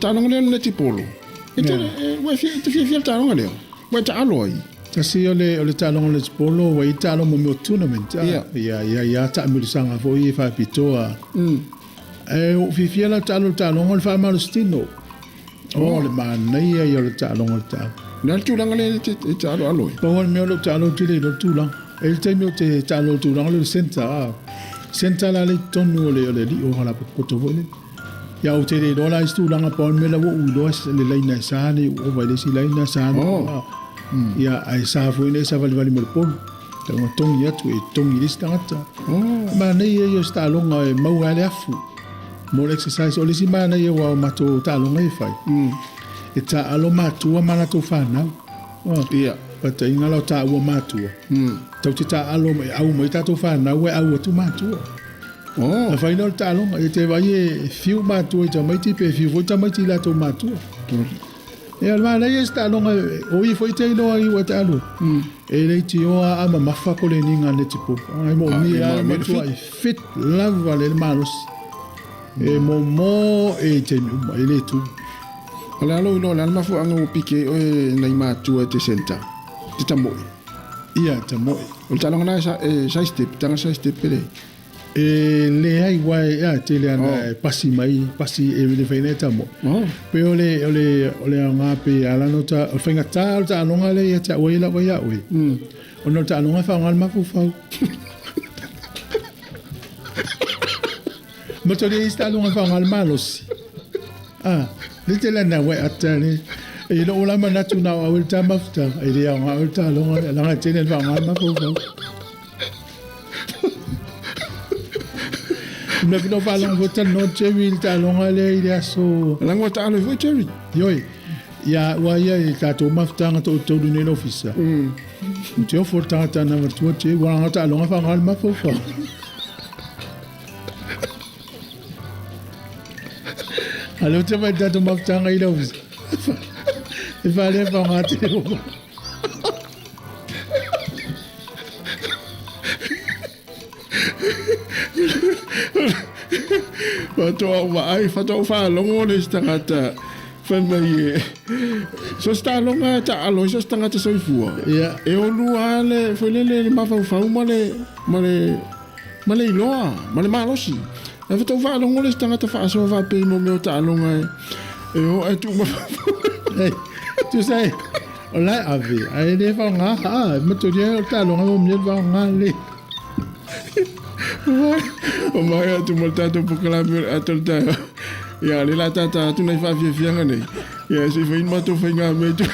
Taaloga lea o le netipolo. E te, e, ua e fia, e te fiafia le taaloga lea. Ua e taalo ai. Tasi o le, o le taaloga o le netipolo, ua i taaloga mo mea o tournament. Ah. Ia. Ia, ia, ia taamilosaga foi e faapitoa. Ae ua ou fiafia la taalo le taaloga o le faamalositino. Oh, le manaia ia o le taaloga o le taalo. O le a le tulaga lea e te, e taaloalo ai? Pau lava le mea o lou taalo ou te le iloa le tulaga. E i ai le taimi ou te taalo i le tulaga lea o le centre, ah. Centre la lea i totonu o le, o le alii o halapotopoto foi lea. Ia ou te le iloa la isi tulaga pau le mea la ua ou iloa le laina e sa nei ua ova i le isi laina sa nei oh. Ia ae sa foi nei savalivali ma le polu. Tau togi atu e togi i le isi tagata. Oh. Manaia ia o se taaloga e maua ai le afu mo le exercise. O le isi manaia aua o matou taaloga ia e fai. E taaalo matua ma latou fanau. Oh. Ia. Faataitaiga la o taua matua. Tau te taaalo e au mai tatou fanau e au atu matua. Oh. Na fai lea o le taaloga, e te vaai e fiu matua i tamaiti pe fiu foi tamaiti i latou matua. Ia, o le manaia se taaloga, o i foi te iloa i ua te alu. E leitioa a mamafa ko le niga netipolo. Ai mo mi a matua i fit lava le malosi. E momo e te taimi uma, e le tu. O le a lou iloa, o le a le mafuaaga ua piki ai oe nai matua e te centre, te tamoe? Ia, tamoe. O le taaloga lena e side step, taga side step pe leai? E leai aua e a tele ana e pasi mai, pasi e le fai nei tamo. Pe o le o le o le aoga pe ala no ta o faigata o le taaloga lea ia te au ai lava ia oe. Ona o le taaloga e faaaoga le mafaufau. Ma toli ai se taaloga e faaaoga le malosi. Ah, le tele ana ua e ata le. E lou la manatu na o au e le ta mafutaga, e le aoga oe le taaloga lea, leaga e tele ina faaaoga le mafaufau. Mea foi na faalogo foi talanoa Jerry i le taaloga lea i le aso. Leaga ua taalo ai foi Jerry. Ioe, ia ua ia i tatou mafutaga toatolu nei i le ofisa. Ou te ofo i le tagata na avatua Jerry, ua laga taaloga faaaoga le mafaufau. A lea ou te vaai i le tatou mafutaga i le ofisa. E faalea faaaoga telefoni. Faatoa ou vaai, faatoa ou faalogo le isi tagata fai mai e so se taaloga e taaalo ai so se tagata soifua. Ia. E olua lava le foi lele le mafaufau ma le ma le ma le iloa, ma le malosi. Ae faatoa ou faalogo le isi tagata faasoa faapea i mo mea o taaloga e e o ae tuu mafaufau. Tusa e O la e ave, ae le faaaoga, a, e matolia ai o le taaloga mo mea le faaaoga le. O mai atu ma le tatou polokalame o le ato le taeao. Ia, le la tata atu nai faafiafiaga nei. Ia, se i fai ni matou faigamea i tua.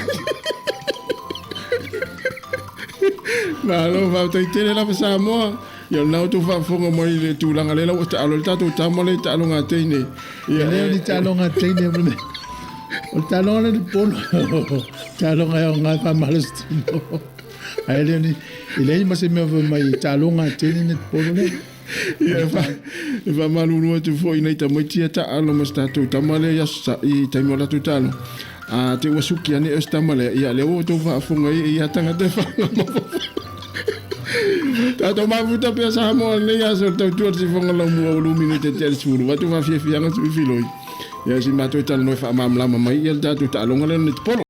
Malo, faafetai tele lava Samoa. Ia, o lena ua outou faafofoga mai i le tulaga lea la ua taalo ai le tatou tama lea i taaloga a teine. Ia, e le o ni taaloga a teine mone. O le taaloga lea ni polo. Taaloga e aoga e faamalositino. Ae le o ni, e leai ma se mea fai mai taaloga a teine ni polo lea. Ia, e fa, e faamalulu atu foi i nai tamaiti ia taalo ma se tatou tama lea i aso i taimi o latou taaloga. A te ua suki ane o se tama lea, ia lea ua outou faafofoga i ia tagata e faamamafa. Tatou mafuta pea Samoa lenei aso le tautua le sifoga laumua ua lumi nei te le sefulu vatu faafiafiaga sui filoi. Ia si matou e talanoa e faamalamalama mai ia le tatou taaloga lea o le netipolo.